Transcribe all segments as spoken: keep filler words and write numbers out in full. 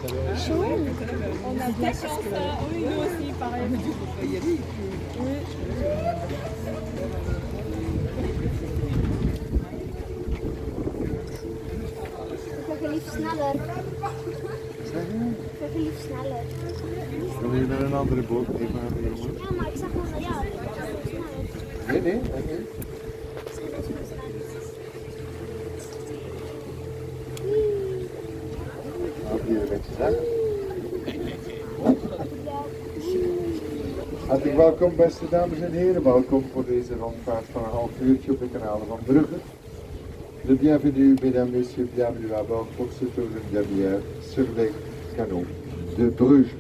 Chaud. On a bien ça. Oui, nous aussi, pareil. Vergelief sneller. Vergelief sneller. Wil je naar een andere boot even hebben, jongen? Ja, maar ik zeg maar, ja, ik zeg maar sneller. Nee, nee, nee, nee. Hartelijk welkom, beste dames en heren. Welkom voor deze rondvaart van een half uurtje op de kanalen van Brugge. Le bienvenu, mesdames, messieurs, bienvenue à bord pour ce tour de derrière sur les canaux de Bruges.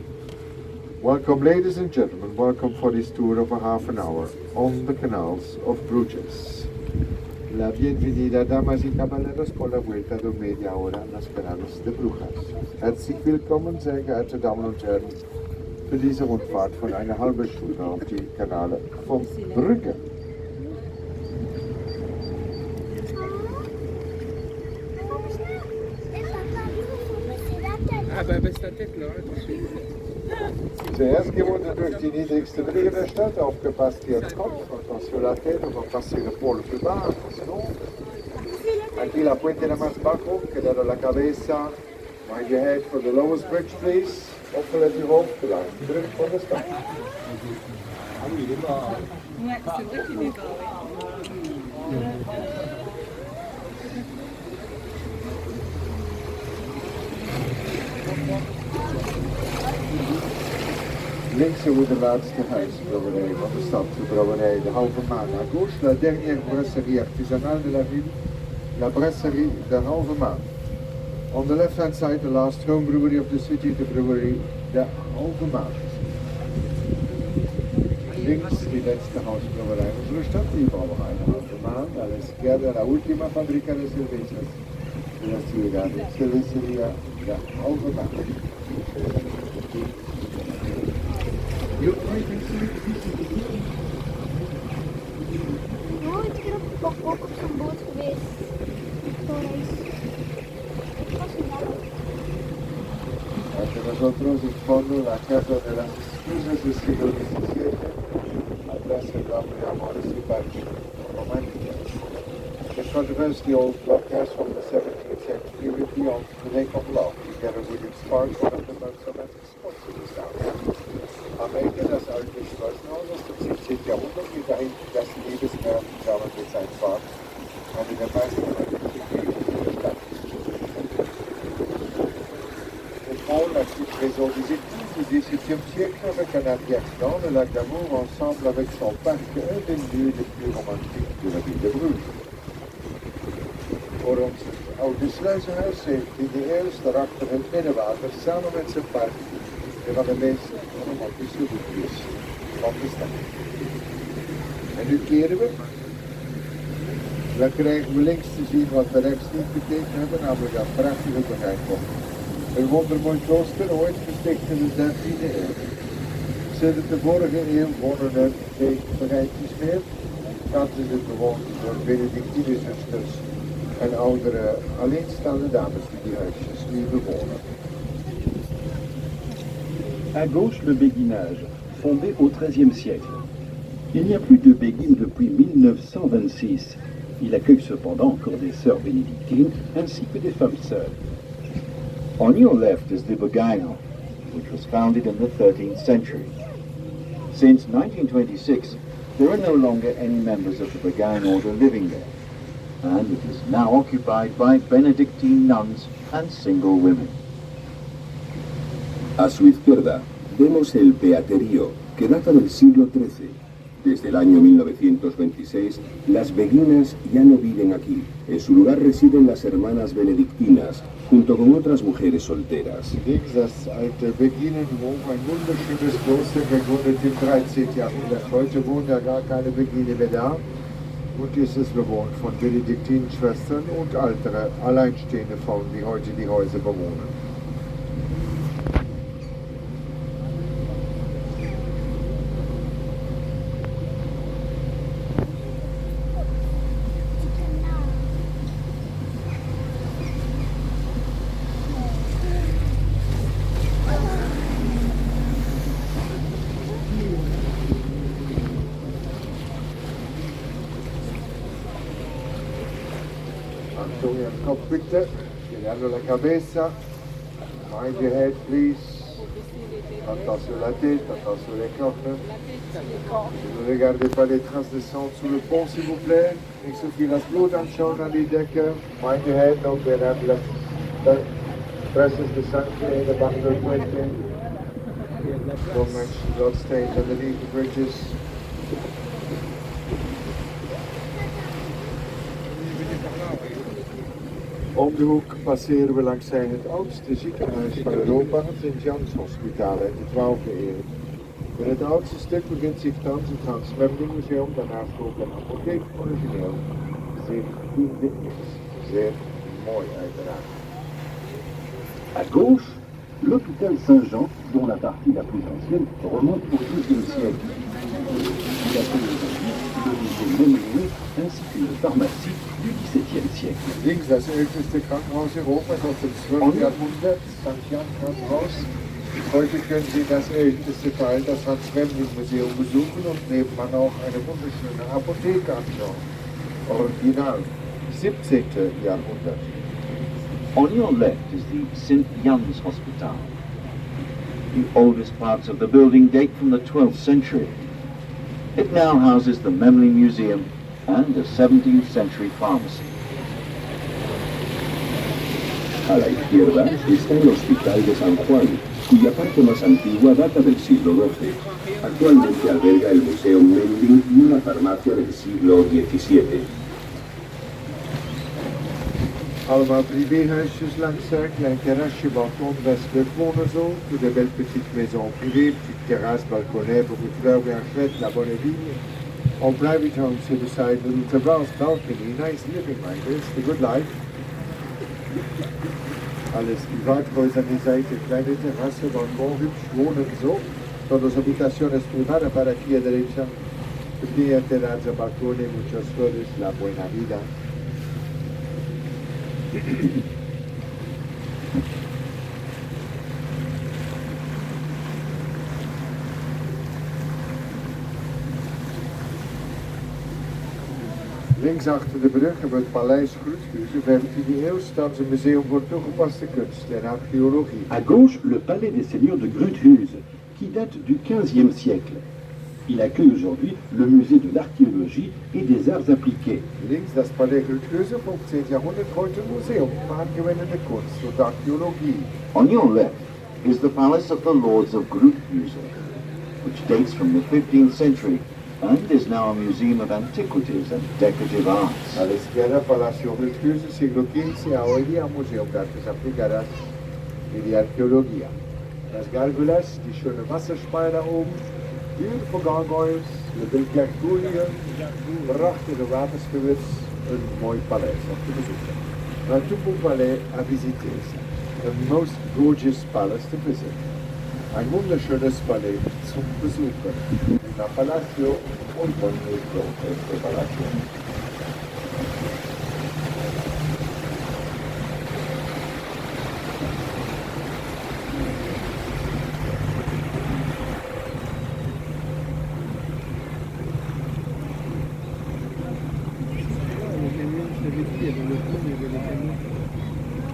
Welcome, ladies and gentlemen. Welcome for this tour of a half an hour on the canals of Bruges. La bienvenida, damas y caballeros, por la vuelta de media hora en las canales de Brujas. Herzlich willkommen, sehr geehrte Damen und Herren, für diese Rundfahrt von einer halben Stunde auf die Kanäle von Brügge. Ah, bah, baisse ta tête, là, hein, tout de suite. Zuerst gehen wir durch die niedrigste Brücke der Stadt. Aufgepasst, hier kommt, attention la tête, on va passer le pôle plus bas, attention. Aquí la puente la más bajo, quedaron la cabeza. Mind your head for the lowest bridge, please. Opgelet uw hoofd, bedankt. Druk voor de start. Ouais, c'est vrai qu'il est bas, ouais. Links hebben we de laatste huisbrouwerij van de stad, de brouwerij De Halve Maan. À gauche, la dernière brasserie artisanale de la ville, la brasserie De Halve Maan. On the left-hand side, the last home brewery of the city, the brewery De Halve Maan. Links die letzte Hausbrauerei unserer Stadt, die Brauerei De Halve Maan, a la izquierda la última fábrica de cervezas de la ciudad, Cervecería De Halve Maan. Nooit keer op, op, op, op zo'n boot geweest. Victoria is. Het was een bal. Ante nosotros, en fondo, la Casa de las Excusas del siglo diecisiete, atrás el barrio Amores y Parque, románica. Después de the old blockhouse from the seventeenth century with the old Lake of Love, together with its park, one of the most romantic Am Ende das alte Schloss aus dem siebzehnten Jahrhundert mit dahinter das Liebespaar zusammen mit seinem Vater, eine der meisten romanischen Gegenden der Stadt. Au fond, la petite maison des époux du dix-huitième siècle avec un arrière-plan, le lac d'Amour, ensemble avec son parc, un des lieux les plus romantiques de la ville de Bruges. Olumsuz. Ew dişleje her şey, P D S, daarachter het Middenwater, samen met zijn park, een van de meest romantische hoekjes van de stad. En nu keren we. Dan krijgen we links te zien wat we rechts niet bekeken hebben, namelijk dat prachtige gordijnbocht. Een wondermooi klooster, ooit gesticht in de dertiende eeuw. Sedert de vorige eeuw wonen er geen Verrijntjes meer. Thans is het bewoond door Benedictinezusters en oudere alleenstaande dames die die huisjes nu bewonen. À gauche, le béguinage, fondé au treizième siècle. Il n'y a plus de béguine depuis mille neuf cent vingt-six. Il accueille cependant encore des sœurs bénédictines ainsi que des femmes seules. On your left is the Beguine, which was founded in the thirteenth century. Since nineteen twenty-six, there are no longer any members of the Beguine order living there, and it is now occupied by Benedictine nuns and single women. A su izquierda vemos el Peaterío, que data del siglo trece. Desde el año mil novecientos veintiséis, las beguinas ya no viven aquí. En su lugar residen las hermanas benedictinas, junto con otras mujeres solteras. Links das alte Beginenhof, ein wunderschönes Kloster, gegründet im dreizehnten Jahrhundert. Heute wohnen ja gar keine Begine mehr da. Und es ist bewohnt von Benediktinenschwestern und altere, alleinstehende Frauen, die heute die Häuser bewohnen. Attention, il y a un coq, vite. Girando la cabeza. Mind your head, please. Attention la tête, attention les coques. Ne regardez pas les traces de sang sous le pont, s'il vous plaît. Nicht so viel das Blut anschauen an die Decke. Mind your head, no, wir haben das, das, das ist die Sand in der Bachel. Don't mention bloodstains underneath the bridges. Om de hoek passeren we langs het oudste ziekenhuis van Europa, het Sint-Jans Hospitaal uit de twaalfde eeuw. In het oudste stuk bevindt zich thans het Hans Memling Museum, daarnaast ook een apotheek, origineel zeventiende eeuws. Zeer mooi, uiteraard. À gauche, l'hôpital Saint-Jean, dont la partie la plus ancienne remonte au douzième siècle. Il accueille aujourd'hui le musée Memling ainsi qu'une pharmacie du dix-septième siècle. Links das älteste Krankenhaus Europas aus dem zwölften Jahrhundert, Sankt Jan Krankenhaus. Heute können Sie das älteste Teil, das Hans-Memling-Museum, besuchen und nebenan auch eine wunderschöne Apotheke anschauen. Original, siebzehnte Jahrhundert. On your left is the St John's Hospital. The oldest parts of the building date from the twelfth century. It now houses the Memling Museum and a seventeenth century pharmacy. A la izquierda está el Hospital de San Juan, cuya parte más antigua data del siglo doce. Actualmente alberga el Museo Memling y una farmacia del siglo diecisiete. Allemaal privéhuisjes langs de kant, klein terrasje, balkon, westelijk wonen zo. Toutes de belles petites maisons privées, petite terrasse, balconnette, beaucoup de fleurs, bien faites, la bonne vie. En private homes, c'est beside the little terrace, balcony, nice living like this, the good life. Alles Privathäuser an der Seite, kleine Terrasse, Balkon, hübsch wohnen so. Son las habitaciones privadas para aquí a derecha. Pequeña terraza, balcón y muchas flores, la buena vida. Links achter de brug hebben we het paleis Groothuysen, vijftiende eeuw, Staatse Museum voor Toegepaste Kunst en Archeologie. À gauche, le palais des seigneurs de Groothuysen, qui date du quinzième siècle. Il accueille aujourd'hui le musée de l'archéologie et des arts appliqués. Links das Palais Groothuysen, fünfzehnten Jahrhundert, heute Museum für angewendete Kunst und Archäologie. On your left is the palace of the Lords of Groothuysen, which dates from the fifteenth century and is now a museum of antiquities and decorative arts. A la izquierda, Palacio Groothuysen, siglo quince, hoy día Museum de Artes Aplicadas y de Arqueología. Las gárgolas, die schöne Wasserspeier da oben, beautiful gargoyles, le belle Kerkulie, prachtige waterspirits, een mooi paleis om te bezoeken. Un tout beau palais à visiter, a most gorgeous palace to visit. Ein wunderschönes Palais zum Besuchen. La Palacio, muy bonito este palacio.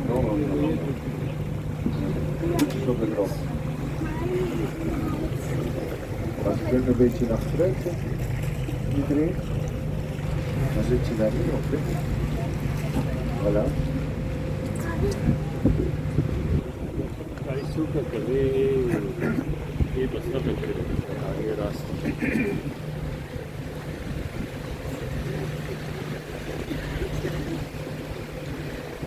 Non, non, non, non. Tout sur le grand. Parce que le Bétinois, c'est une idée. Dans une petite amie, en fait. Voilà.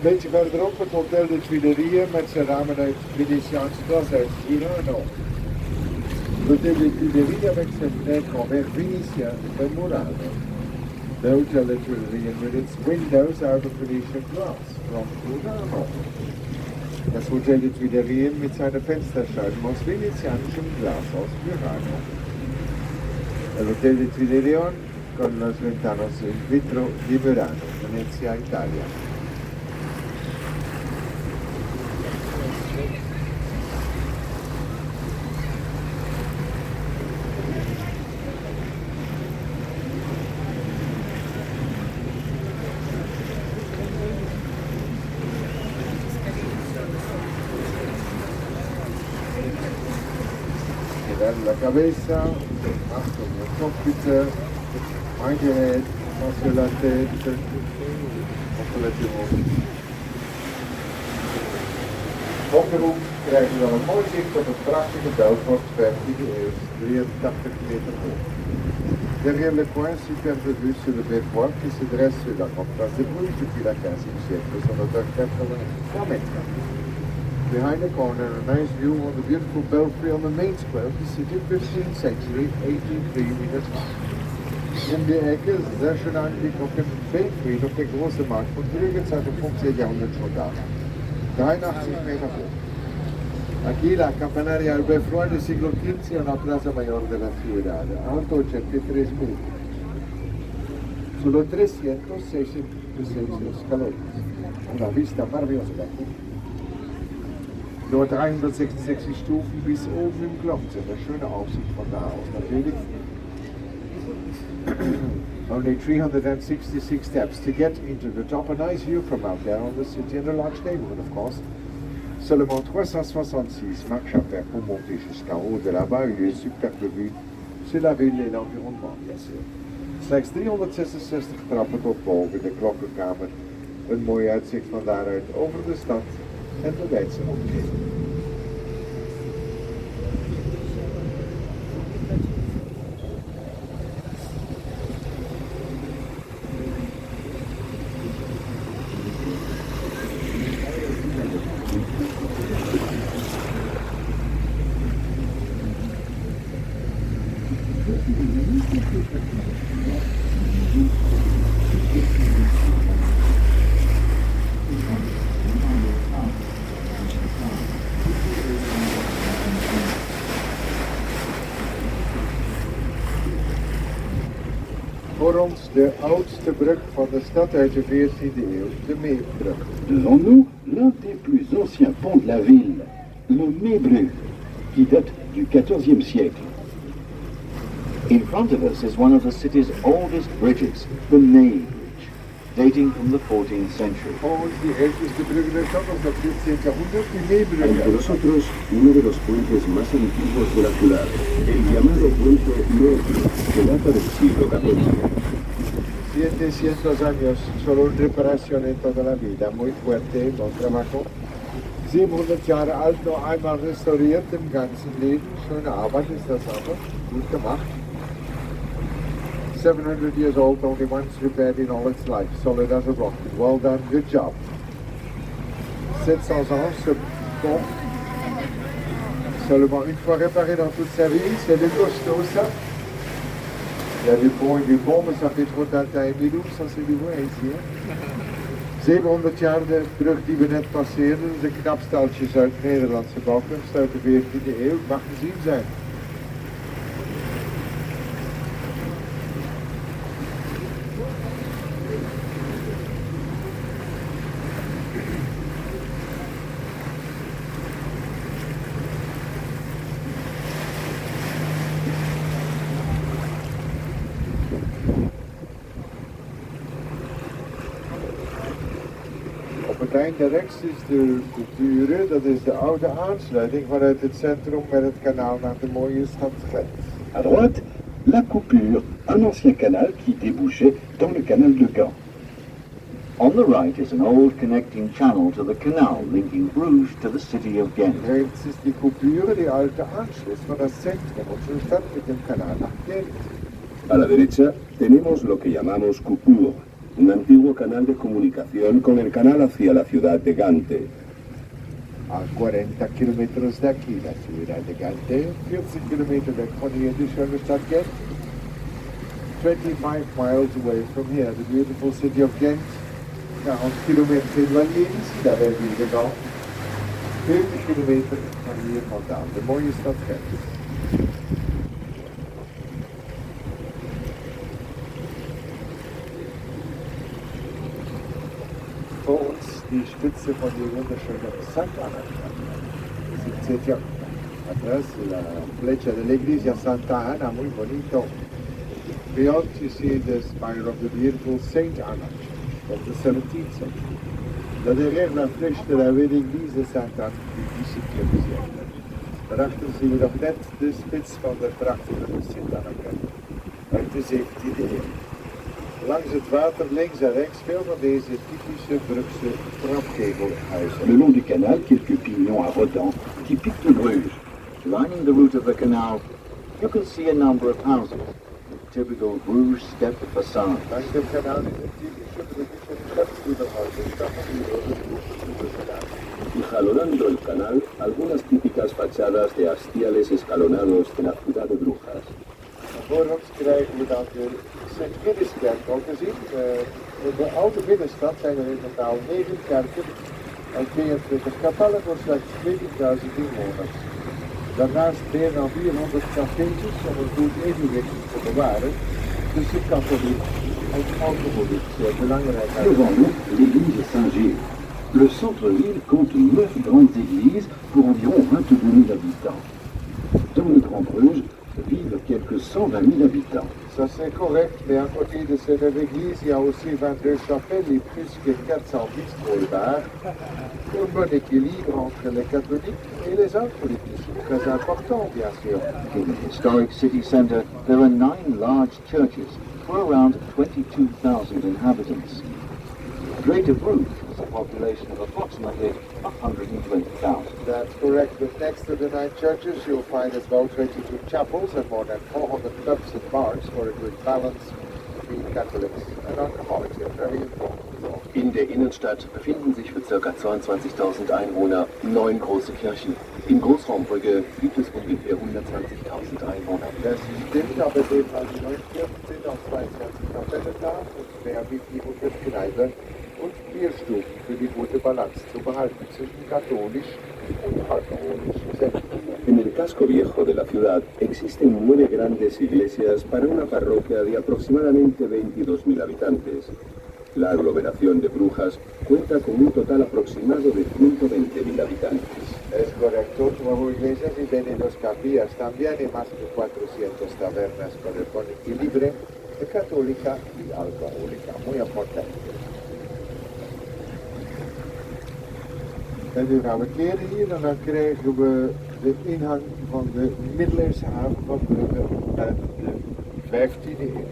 Beetje verderop het Hôtel des Tuileries met zijn ramen uit Venetiaans glas uit Murano. L'Hôtel des Tuileries avec ses fenêtres en verre vénitien de Murano. The Hotel des Tuileries and with its windows out of Venetian glass. From Murano. Das Hotel des Tuileries mit seiner Fensterscheiben aus venezianischem Glas aus Murano. El Hotel des Tuileries con las ventanas in vitro di Murano, Venezia, Italia. La cabeza, más o menos, cockpit, my head, más adelante, completamente. Bovenop krijgen we dan een mooi zicht op het prachtige Belfort, vijftien, drieëntachtig meter hoog. Derrière le coin, super de vue sur le beffroi qui se dresse sur la grande place de Bruges depuis la quinzième siècle, son hauteur quatre-vingts mètres. Behind the corner, a nice view on the beautiful belfry on the main square of the city, fifteenth century, eighty-three meters high. Um die Ecke, sehr schön angeblick auf dem Belfry, auf der großen Markt von Brügge, zweiter Punkt, sehr Jahrhundert schon da. Dreiundachtzig Meter hoch. Aquí la campanaria del Beffroi del siglo quince en la plaza mayor de la ciudad, a ciento ochenta y tres metros. Solo trescientos sesenta y seis escalones. Una vista maravillosa de aquí. Nur dreihundertsechsundsechzig Stufen bis oben im Glock zu einer schönen Aufsicht von da aus. Natürlich only three hundred sixty-six steps to get into the top. A nice view from out there on the city and a large neighborhood, of course. Seulement trois cent soixante-six marches à faire pour monter jusqu'en haut de là-bas, une superbe vue sur la ville et l'environnement, bien sûr. Slechts driehondertzesensechzig trappen tot boven de klokkenkamer. Een mooi uitzicht van daaruit over de stad en de Leidse omgeving. Voor ons de oudste brug van de stad uit de veertiende eeuw, de Meerbrug. Devant nous, l'un des plus anciens ponts de la ville, le Meerbrug, qui date du quatorzième siècle. In front of us is one of the city's oldest bridges, the Maer Bridge, dating from the fourteenth century. Voor ons de eerste brug in de stad was dat veertiende jahrhundert, de Meerbrug. Ante nosotros, uno de los puentes más antiguos de la ciudad, el llamado puente Meerbrug, que data del siglo catorce. Siete cientos años, solo una reparación en toda la vida, muy fuerte, buen trabajo. Siebenhundert Jahre alt, noch einmal restauriert im ganzen Leben. Schöne Arbeit ist das aber. Gut gemacht. Seven hundred years old, only once repaired in all its life. Solid as a rock. Well done, good job. Sept cents ans, ce pont. Seulement une fois réparé dans toute sa vie, c'est des costauds, ça. Il y a du pont et du pont, mais ça fait trop de date à Émilou, ça c'est du vrai ici, hein. Zevenhonderd jaar de brug die we net passeerden, de knapstaltjes uit Nederlandse bouwkunst uit de veertiende eeuw, mag gezien zijn. Op het einde rechts is de coupure, dat is de oude aansluiting vanuit het centrum met het kanaal naar de mooie stad Gent. À droite, la coupure, un ancien canal qui débouchait dans le canal de Gand. On the right is an old connecting channel to the canal linking Bruges to the city of Ghent. Rechts ist die Coupure, die alte Anschluss von das Zentrum unserer Stadt mit dem Kanal nach Gent. A la derecha tenemos lo que llamamos Coupure, un antiguo canal de comunicación con el canal hacia la ciudad de Gante. A cuarenta kilómetros de aquí, la ciudad de Gante, vierzig Kilometer weg von hier, die schöne Stadt Gent. Twenty-five miles away from here, the beautiful city of Ghent. Quarante kilomètres éloignée d'ici, la belle ville de Gand. Veertig kilometer van hier vandaan, de mooie stad Gent. Vor uns die Spitze von der wunderschönen Sankt Anna. Siebzehnte Jahrhundert. Atrás, la flecha de la iglesia Santa Ana, muy bonito. Beyond, you see the spire of the beautiful Saint Anna of the seventeenth century. Là derrière, la flèche de la vieille église de Sainte-Anne du dix-septième siècle. Daarachter zien we nog net de spits van de prachtige Sint-Anneke uit de zeventiende eeuw. Langs het water links en rechts veel van deze typische Brugse trapkegelhuizen. Le long du canal, quelques pignons à rodents, typiques de Bruges. Lining the route of the canal, you can see a number of houses, the typical Bruges step facade. Langs het kanaal is een typische Brugse trapkegelhuizen, die door de Brugse troepen gedaan. Y jalonando el canal, algunas típicas fachadas de hastiales escalonados de la ciudad de Brujas. Voor ons krijgen we dan de Sint-Pieterskerk al te zien. Eh, in de oude binnenstad zijn er in totaal negen kerken en tweeëntwintig kapellen voor slechts twintigduizend inwoners. Daarnaast meer dan vierhonderd cafeetjes om een goed evenwicht te bewaren tussen katholiek en alcoholiek. Zeer belangrijk. Devant nous, l'église Saint-Gilles. Le centre-ville compte neuf grandes églises pour environ vingt-deux mille habitants. Dans le Grand Bruges vivent quelques cent vingt mille habitants. Ça, c'est correct, mais à côté de ces neuf églises, il y a aussi vingt-deux chapelles et plus que quatre cents bistrots et bars, pour un bon équilibre entre les catholiques et les autres religions. Très important, bien sûr. In the historic city centre, there are nine large churches for around twenty-two thousand inhabitants. Greater Bruges has a population of approximately a hundred and twenty thousand. That's correct. But next to the nine churches, you'll find about twenty-two chapels and more than four hundred pubs and bars for a good balance between Catholics and alcoholics. They're very important as well. In der Innenstadt befinden sich für circa zweiundzwanzigtausend Einwohner neun große Kirchen. In Großraum Brügge gibt es ungefähr hundertzwanzigtausend Einwohner. Das stimmt, aber eben an die neun Kirchen sind auch zweiundzwanzig Kapellen da und mehr wie vierhundert Kneipen und Bierstuben für die gute Balance zu behalten zwischen katholisch und alkoholisch. En el casco viejo de la ciudad existen nueve grandes iglesias para una parroquia de aproximadamente veintidós mil habitantes. La aglomeración de Brujas cuenta con un total aproximado de ciento veinte mil habitantes. Es correcto, nueve iglesias y veintidós capillas también, y más que cuatrocientas tabernas para el buen equilibrio de católica y alcohólica. Muy importante. En nu gaan we keren hier en dan krijgen we de ingang van de middeleeuwse haven van Brugge uit de vijftiende eeuw.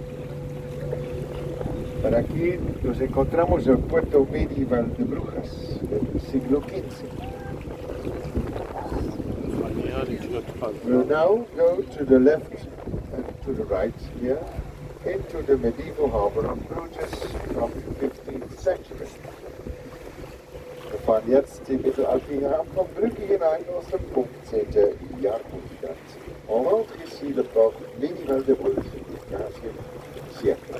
Por aquí nos encontramos el puerto medieval de Brujas del siglo quince. We'll now go to the left and to the right here into the medieval harbor of Bruges from the fifteenth century. Wir fahren jetzt die mittelalterliche Hafen von Brügge hinein aus dem fünfzehnten Jahrhundert. On rentre ici le port médiéval de Bruges du quinzième siècle.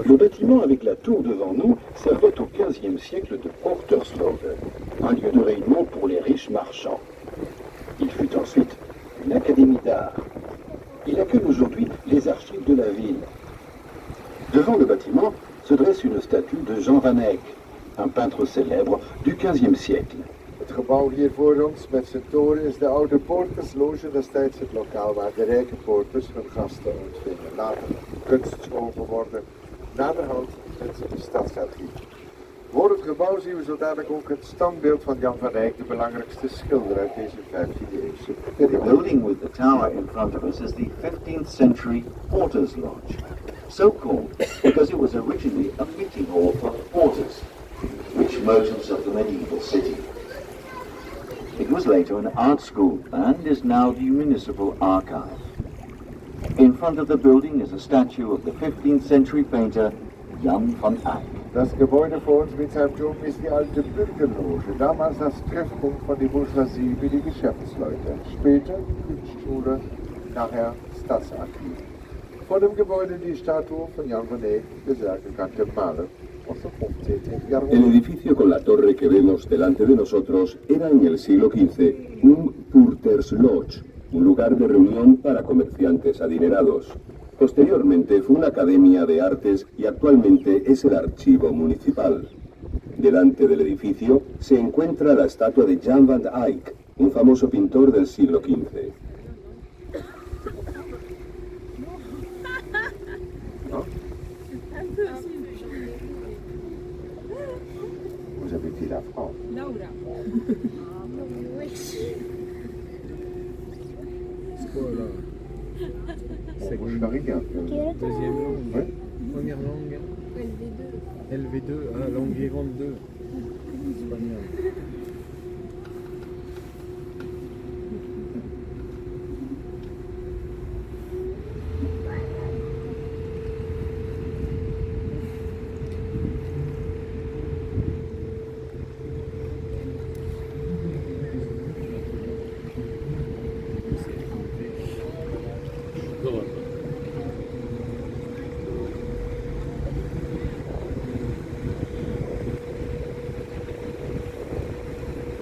Le bâtiment avec la tour devant nous servait au quinzième siècle de Porterslaude, un lieu de réunion pour les riches marchands. Il fut ensuite une académie d'art. Il accueille aujourd'hui les archives de la ville. Devant le bâtiment se dresse une statue de Jan van Eyck, un peintre célèbre du quinzième siècle. Het gebouw hier voor ons met zijn toren is de oude portersloge, destijds het lokaal waar de rijke porters hun gasten ontvingen. Later kunstschool geworden, naderhand het stadsarchief. Voor het gebouw zien we zo dadelijk ook het standbeeld van Jan van Eyck, de belangrijkste schilder uit deze vijftiende eeuwse periode. The building with the tower in front of us is the fifteenth century Porter's Lodge, so called because it was originally a meeting hall for porters, rich merchants of the medieval city. It was later an art school and is now the municipal archive. In front of the building is a statue of the fifteenth century painter Jan van Eyck. Das Gebäude vor uns mit seinem Turm ist die alte Bürgerloge, damals das Treffpunkt von der Bourgeoisie wie die Geschäftsleute, später Kunstschule, nachher Staatsarchiv. Vor dem Gebäude die Statue von Jan van Eyck, der sehr bekannte Maler aus dem fünfzehnten Jahrhundert. El edificio con la torre que vemos delante de nosotros era en el siglo quince un Porter's Lodge, un lugar de reunión para comerciantes adinerados. Posteriormente fue una academia de artes y actualmente es el archivo municipal. Delante del edificio se encuentra la estatua de Jan van Eyck, un famoso pintor del siglo quince. Vous avez dit la France. Laura. Voilà. Seconde. Deuxième langue. Ouais. Première langue. L V deux. L V deux, ah, langue vivante deux. Espagnol.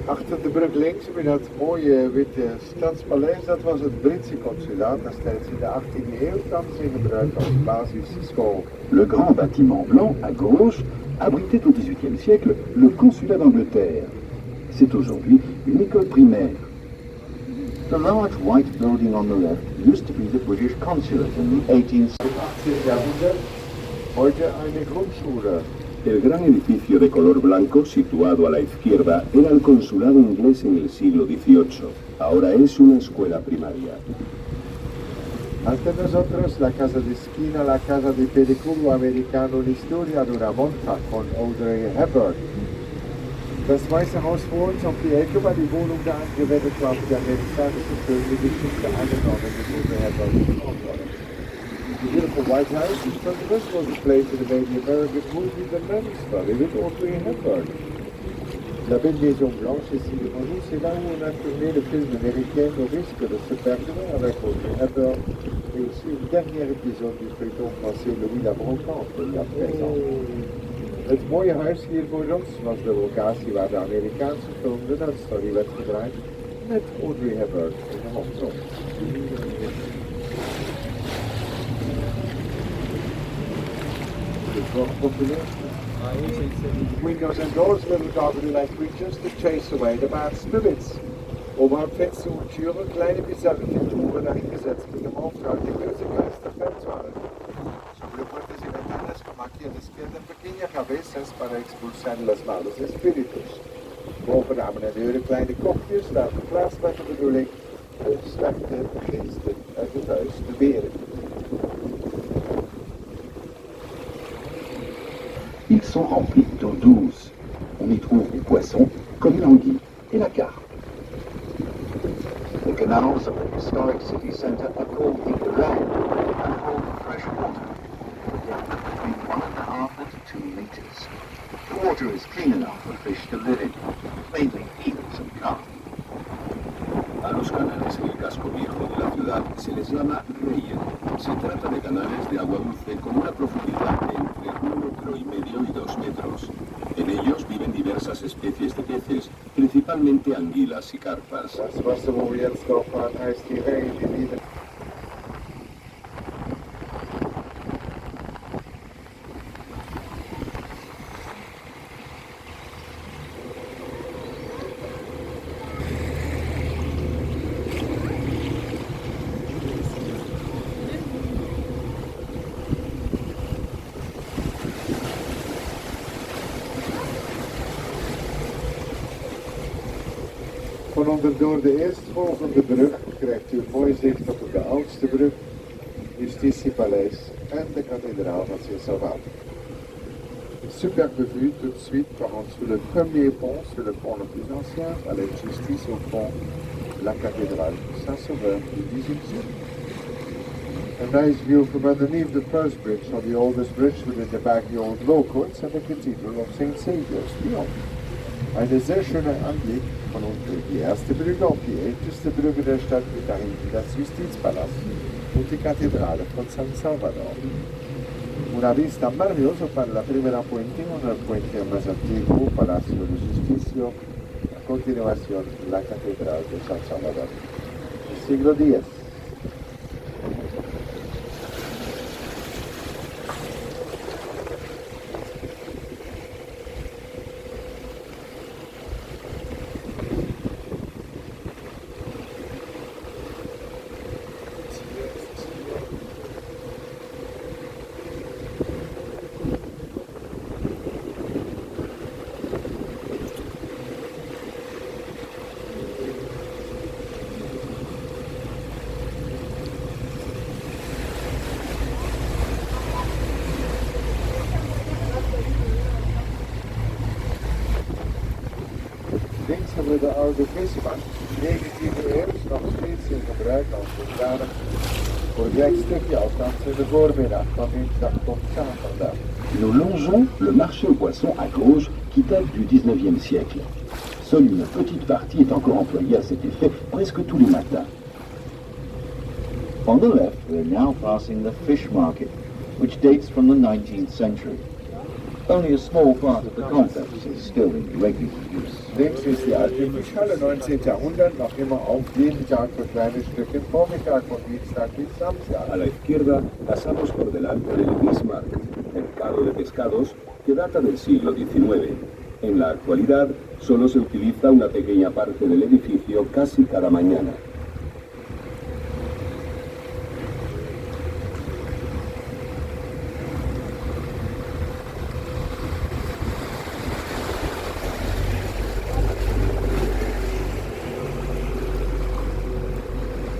Achter de brug links, wie dat mooie witte Stadspaleis, dat was het Britse consulaat destijds in de achttiende eeuw, dat is in gebruik als basisschool. Le grand bâtiment blanc à gauche abritait au dix-huitième siècle le consulat d'Angleterre. C'est aujourd'hui une école primaire. The large white building on the left used to be the British consulate in the eighteenth century. Heute eine Grundschule. El gran edificio de color blanco situado a la izquierda era el consulado inglés en el siglo dieciocho. Ahora es una escuela primaria. Ante nosotros, la casa de esquina, la casa de pedicure americano, una historia de una monja con Audrey Hepburn. Das Weiße Haus vor uns auf die Ecke war die Wohnung der Angriffe, die amerikanische Filmgeschichte eine Nonne mit Audrey Hepburn. The beautiful White House in front of us was the place where they made the American movie The Men's Story with Audrey Hepburn. La belle Maison Blanche ici devant nous, c'est là où on a tourné le film américain Au risque de se perdre avec Audrey Hepburn et aussi le dernier épisode du feuilleton français Louis la Brocante il y a treize ans. Het mooie huis hier voor ons was de locatie waar de Amerikaanse film The Men's Story werd gedraaid met Audrey Hepburn in de hoofdrol. Windows and doors, little garden electric, just to chase away the bad spirits. Oberhalb Fenster und Türe kleine bizarre Figuren eingesetzt, die dem Auftrag der Geisterfans waren. Sobre puertas y ventanas, como aquí a la izquierda, pequeñas cabezas para expulsar los malos espíritus. Boven aan de deuren kleine kopjes, daar verplaatst met de bedoeling de slechte geesten uit het huis te weren. Ils sont remplis d'eau douce. On y trouve des poissons comme l'anguille et la carpe. The canals of the historic city centre are called the Grand and hold fresh water for a depth of between one and a half and two meters. The water is clean enough for fish to live in, mainly eels and carp. A los canales en el casco viejo de la ciudad se les llama reien. Se trata de canales de agua dulce con una profundidad de entre un metro y medio y dos metros. En ellos viven diversas especies de peces, principalmente anguilas y carpas. Das Wasser, wo wir jetzt drauf fahren, heißt die Reien, die Lieder. Van onder door de eerstvolgende brug krijgt u een mooi zicht op de oudste brug, Justitiepaleis en de kathedraal van Sint-Salvator. Superbe vue tout de suite par en dessous le premier pont, c'est le pont le plus ancien, palais de justice au fond, la cathédrale Saint-Sauveur du dix-huitième siècle. A nice view from underneath the first bridge, or the oldest bridge within the Bagneux Old Law Courts, and the Cathedral of Saint Saviour's beyond. Eine sehr schöne Anblick von unten. Die erste Brücke auf die älteste Brücke der Stadt mit dahinten das Justizpalast und die Kathedrale von San Salvador. Una vista maravillosa para la primera puente, uno de los puentes más antiguos, Palacio de Justicia, a continuación la Catedral de San Salvador. Siglo diez. Über de oude visbank, negentien eeuw, noch steeds in gebruik als bescherming voor wrekstukje, althans in de voormiddag van dinsdag tot zaterdag. Nous longeons le marché aux poissons à Gauges qui date du dix-neuvième siècle. Seule une petite partie est encore employée à cet effet presque tous les matins. On the left, we're now passing the fish market, which dates from the nineteenth century. Only a small part of the complex is still in regular use. Links ist die alte Fischhalle, neunzehnten Jahrhundert, noch immer auf, jeden Tag für kleine Stücke, Vormittag von Dienstag bis Samstag. A la izquierda, pasamos por delante del Bismarck, mercado de pescados, que data del siglo diecinueve. En la actualidad, solo se utiliza una pequeña parte del edificio casi cada mañana.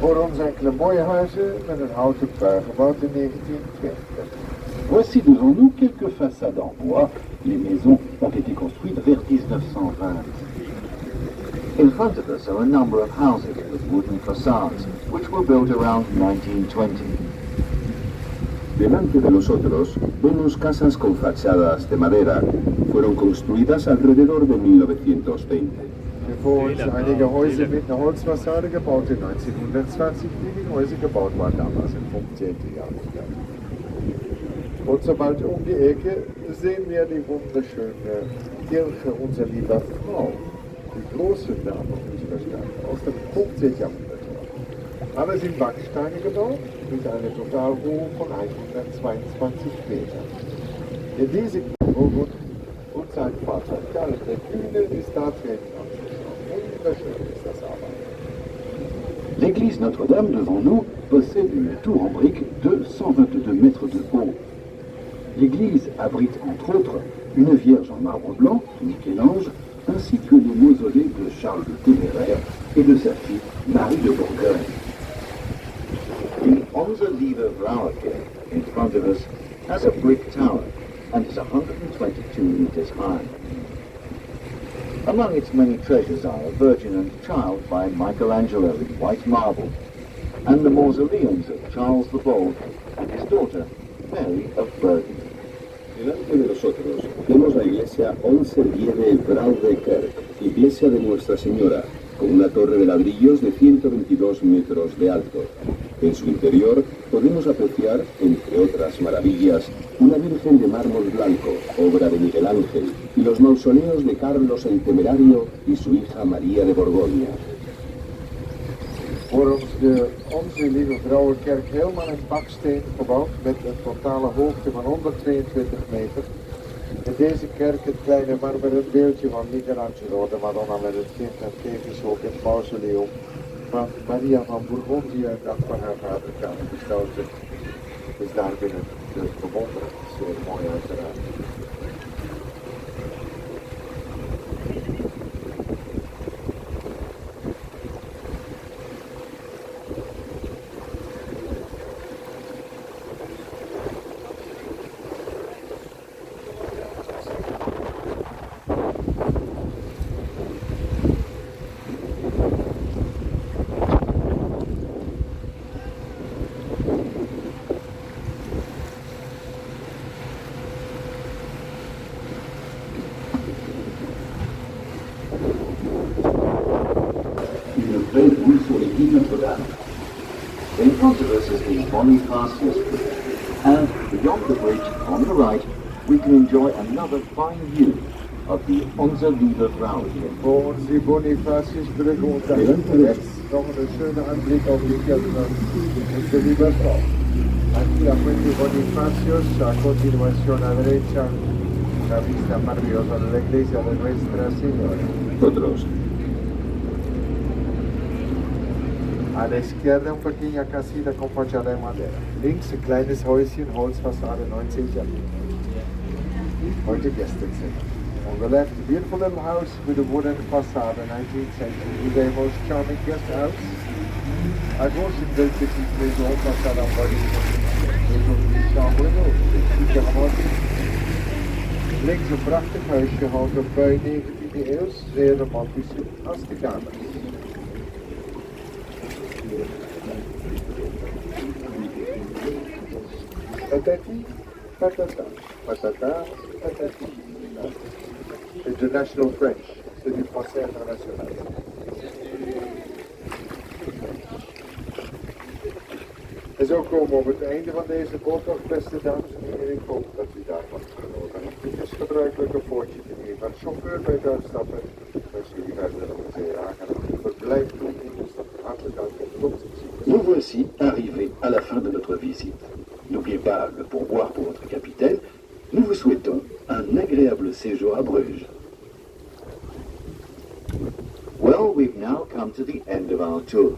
Voor ons enkele mooie huizen met een houten pui, gebouwd in negentien twintig. Voici devant nous quelques façades en bois. Les maisons ont été construites vers dix-neuf cent vingt. In front of us are a number of houses with wooden facades, which were built around nineteen twenty. Delante de nosotros vemos casas con fachadas de madera. Fueron construidas alrededor de mil novecientos veinte. Vor uns einige Häuser mit einer Holzfassade, gebaut in neunzehnhundertzwanzig, wie die Häuser gebaut waren damals im fünfzehnten Jahrhundert. Und sobald um die Ecke sehen wir die wunderschöne Kirche Unser Lieber Frau, die große Dame unserer Stadt aus dem fünfzehnten Jahrhundert. Alles in Backsteine gebaut, mit einer Totalhöhe von hundertzweiundzwanzig Metern. In diese Kirche und sein Vater Karl der Kühne, die Statue in Wunderschön ist das aber. L'église Notre-Dame devant nous possède une tour en briques de cent vingt-deux mètres de haut. L'église abrite entre autres une Vierge en marbre blanc, Michel-Ange, ainsi que les mausolées de Charles de Téméraire et de sa fille Marie de Bourgogne. The Onze Lieve Vrouwenkerk in front of us has a brick tower and is one hundred twenty-two meters high. Among its many treasures are a Virgin and Child by Michelangelo in white marble, and the mausoleums of Charles the Bold and his daughter, Mary of Burgundy. Delante de nosotros vemos la iglesia Onze Lieve Vrouwenkerk, iglesia de Nuestra Señora, con una torre de ladrillos de ciento veintidós metros de alto. En su interior podemos apreciar, entre otras maravillas, una Virgen de mármol blanco, obra de Miguel Ángel, y los mausoleos de Carlos el Temerario y su hija María de Borgoña. Voor ons de Onze Lieve Vrouwenkerk, helemaal in baksteen gebouwd met een totale hoogte van honderdtweeëntwintig meter. In deze kerk het kleine marmeren beeldje van Michelangelo, de Madonna met het kind, en tevens ook het mausoleum van Maria van Bourgondië, dat van haar vader Karel de Stoute, is daar binnen te bewonderen. Zeer mooi uiteraard. Une belle vue sur l'église Notre-Dame. In front of us is the Bonifacius Bridge, and beyond the bridge, on the right, we can enjoy another fine view of the Onze Lieve Vrouwenkerk. Voor ons die Bonifatiusbrug und rechts noch eine schöne Anblick auf die Kirche Unser Lieber Frau. Aquí la fuente Bonifacius, a continuación a derecha, la vista maravillosa de la iglesia de Nuestra Señora. Nosotros. A la izquierda un pequeña casita con fachada de madera. Links ein kleines Häuschen, Holzfassade, neunzehnten Jahrhundert. Heute Gästezimmer. On the left, beautiful little house with a wooden facade, nineteenth century. Is a most charming guest house. À gauche, une belle petite maison, façade en bois de maison de chambre d'hôte. Links een prachtig huisje, houten pui, negentien Eus, zeer romantisch, hartstikke aardig. Patati, patata, patata, patati. International French, c'est du français international. En zo komen we op het einde van deze boottocht, beste dames en heren. Ik hoop dat u daarvan genoten hebt. Het is gebruikelijk een voortje te nemen van chauffeur bij het uitstappen. Ik wens u verder een zeer aangenaam verblijf toe. Hartelijk dank en tot ziens. Nous voici arrivés à la fin de notre visite. N'oubliez pas le pourboire pour votre capitaine. Nous vous souhaitons un agréable séjour à Bruges. Well, we've now come to the end of our tour.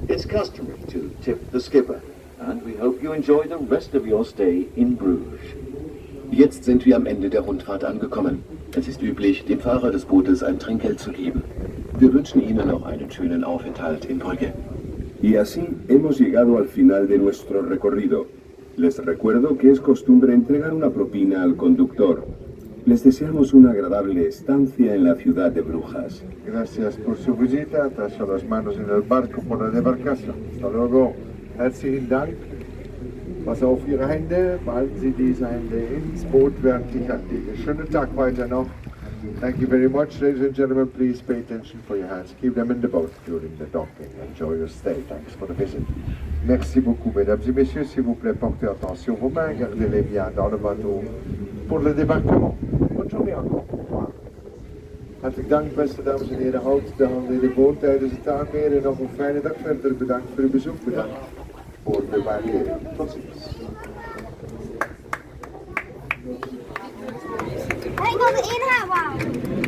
It's customary to tip the skipper, and we hope you enjoy the rest of your stay in Bruges. Jetzt sind wir am Ende der Rundfahrt angekommen. Es ist üblich, dem Fahrer des Bootes ein Trinkgeld zu geben. Wir wünschen Ihnen noch einen schönen Aufenthalt in Brügge. Y así hemos llegado al final de nuestro recorrido. Les recuerdo que es costumbre entregar una propina al conductor. Les deseamos una agradable estancia en la ciudad de Brujas. Gracias por su visita. Atención las manos en el barco por la debarcación. Hasta luego. Herzlichen Dank. Wasser auf Ihre Hände. Behalten Sie diese Hände ins Boot, während ich anlege. Schönen Tag weiter noch. Thank you very much, ladies and gentlemen. Please pay attention for your hands. Keep them in the boat during the docking. Enjoy your stay. Thanks for the visit. Merci beaucoup, mesdames et messieurs. S'il vous plaît, portez attention vos mains, gardez-les bien dans le bateau pour le débarquement. Bonne journée encore. Au revoir. Hartelijk dank, beste dames en heren. Houd de handen in de boot tijdens het aanmeren. Nog een fijne dag verder. Bedankt voor uw bezoek. Bedankt voor de waarde. Tot ziens. Hey, ik wil erin gaan, wauw.